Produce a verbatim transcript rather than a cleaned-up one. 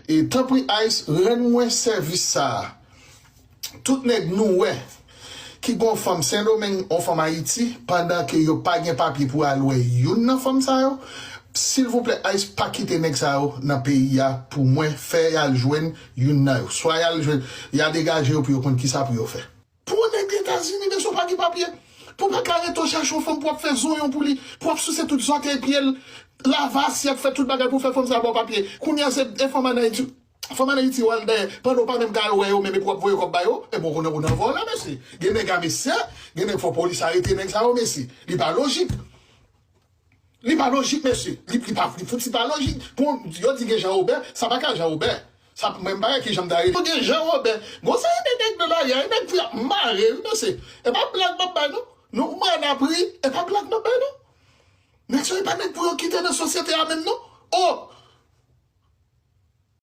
E tanpri Ice, rann mwen sèvis sa a. Tout nèg nou wè ki gon fanm Sendomeng, on fanm Ayiti, pandan ke yo pa gen papye pou al wè youn nan fanm sa yo, silvouplè Ice, pa kite nèg sa yo nan peyi a pou mwen, fè y al jwenn youn nan yo. Swa y al jwenn, y a degaje yo pou yo konn kisa pou yo fè. Pou yon nèg Etazini, mesye, w pa gen papye. Pou w pa ka rete w chache yon fanm pou w ap fè zonyon pou li, pou w ap souse tout zòtèy pye l, lave asyèt, fè tout bagay pou w fè fanm sa ba w papye. Kounye a se e fanm an Ayiti. Fanm an Ayiti w al dèyè, pandan w pa menm ka al wè yo menm epi w ap voye kòb ba yo, e bon, ou nan, ou nan vòlè, mesye. Gen nèg a mesye, gen nèg fò polis arete nèg sa yo, mesye. Li pa lojik. Li pa lojik, mesye. Li, li pa, li fouti pa lojik. Pou yo di gen Jan Wobè, sa pa ka Jan Wobè. Sa, mwen m pa wè ki jan m ta rele. Yo gen Jan Wobè. Gon seri de nèg nan lari a, e nèg pou y ap mare, wi, mesye. E pa blag m ap bay, non. Nou, mwen n ap ri, e pa blag m ap bay, non. Nèg sa yo pa nèg pou yo kite nan sosyete a menm, non. Oh,